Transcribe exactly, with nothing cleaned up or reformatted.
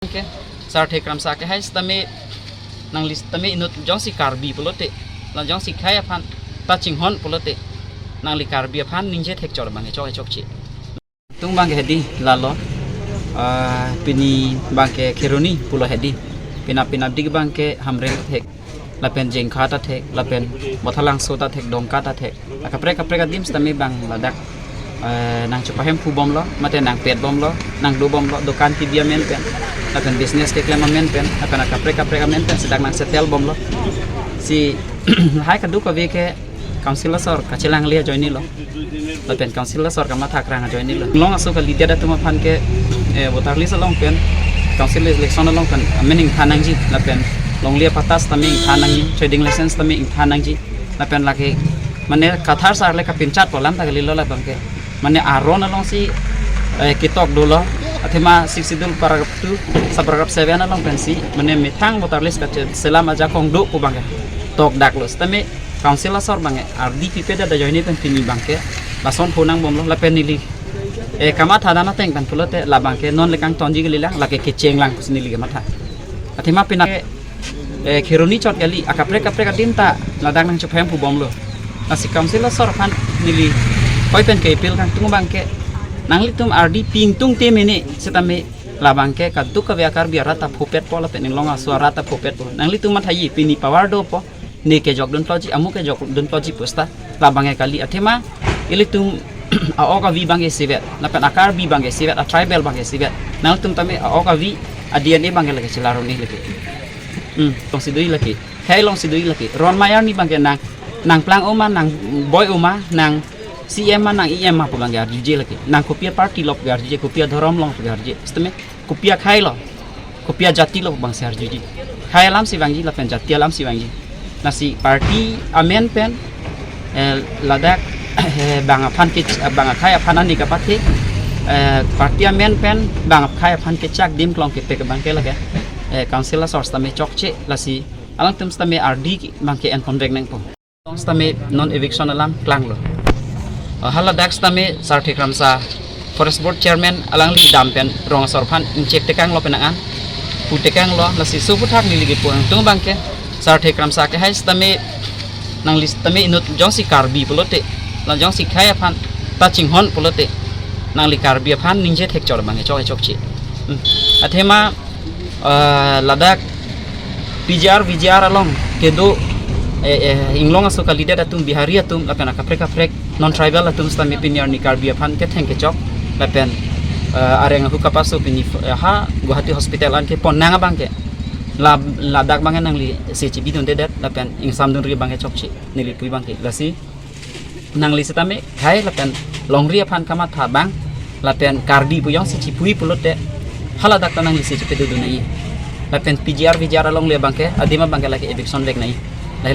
Ke, Sarthe Kramsa ke hai sitame, nangli sitame inut jongsi Karbi pulote, la jongsi khei aphan ta chinghon pulote, nangli Karbi aphan ningje thek chor abang ke chok chokche. Tung abang ke hedi lalo, ah, pini abang ke Kheroni pulo hedi. Pina pina dik abang ke Hamren ta thek, lapen Jengkha ta thek, lapen Bothalangso ta thek, Dongka ta thek. Akaprek kaprek adim sitame abang ladak, eh, nangchepahemphu bomlo, mate nangpet bomlo, nangdo bomlo, dokan kebi amen pen, lapen business keklem amen pen, lapen akaprek kaprek amen pen si dak nangsettle bomlo. Si lahai kadokave ke council asor kachelangle ajoine lo. Lapen council asor kamatha krang ajoine lo. Inglong aso kalidet atum aphan ke, eh, voter list along pen, council election along pen amen ingthan nangji, lapen longle apatta sitame ingthan nangji, trading license sitame ingthan nangji. Lapen lake, mane Kathar sar le kapinchat po, alam ta kalilo labang ke. Mane aron alongsi, eh, ketok dolo. Athema Sixth Schedule paragraph two, subparagraph seven along pensi, mane methang voter list kacheselam ajakong do pu abang ke tokdaklo. Sitame council asor abang ke ardi pipedet ajoine pen pini abang ke lason phonang bomlo, lapen neli, eh, kamatha dan ateng pen pulote labang ke non le kangtonji kalilang, lake kecheng lang pusi neli kamatha. Athema pina, eh, Kheroni chot kali, akaprek kaprek adim ta ladak nangchepahemphu bomlo. Lasi council asor aphan neli hoi pen ke appeal kangtung abang ke, nanglitum ardi pi ingtungte mene sitame labang ke kadokave a-Karbi arat ta phopet po, lapen inglong aso arat ta phopet po. Nanglitum mathaji, pini power dopo, ne kejok dunploji, amu kejok dunploji pu seta labang ke kali. Athema ilitum a-ok avi abang ke isivet, lapen a-Karbi abang ke isivet, a-tribal abang ke isivet. Nangtum tame a-ok avi, a-D N A abang ke lake chelaruni lake. Hmm, alongsi do-i lake. Khei alongsi do-i lake. Ron Mayor ni abang ke nang, nangplang oma, nangboi oma, nang C M ma, nang E M ma pu abang ke arjuje lake. Nang kopi a-party lo pu ke arjuje, kopi adhorom lo pu ke arjuje. Sitame kopi akhei lo, kopi ajati lo pu abangsi arjuji. Khei alamsi vangji lapen jati alamsi vangji. Lasi party amen pen, eh, ladak, eh, bang aphan ke, bang akhei aphan ani kapathe, eh, party amen pen bang akhei aphan kechak adim klong kepek abang ke lake, eh, council asor sitame chokche, lasi alangtum sitame ardi abang ke enponvek nangpo. Sitame non eviction alam klanglo. Ah, haladak sitame Sarthe Kramsa, Forest Board Chairman, alangli dam pen rong asor aphan ingchek tekanglo penang an. Pu tekanglo, lasi suputhak neli kepu kangtung abang ke, Sarthe Kramsa ke hai sitame, nangli sitame inut jongsi Karbi pulote, la jongsi khei aphan ta chinghon pulote, nangli Karbi aphan ningje thek chor abang ke chok chokche. Hmm. Athema, ah, ladak P G R, V G R along kedo, eh, eh, inglong aso kalidet atum, Bihari atum, lapen akaprek kaprek non-tribal atum sitame pini arni Karbi aphan ketheng kechok, lapen, eh, areng ahu kapaso pini, eh, ha Guwahati Hospital an kepon nang abang ke, la, ladak abang ke nangli se chebidundedet, lapen ingsamdunri abang ke chokche, neli pu abang ke. Lasi nangli sitame khei lapen longri aphan kamatha abang, lapen Karbi pu jongsi chipu-i pulote, haladak ta nangli se chepedodun nangji. Lapen P G R, V G R along le abang ke, adim abang ke lake eviction vek nangji.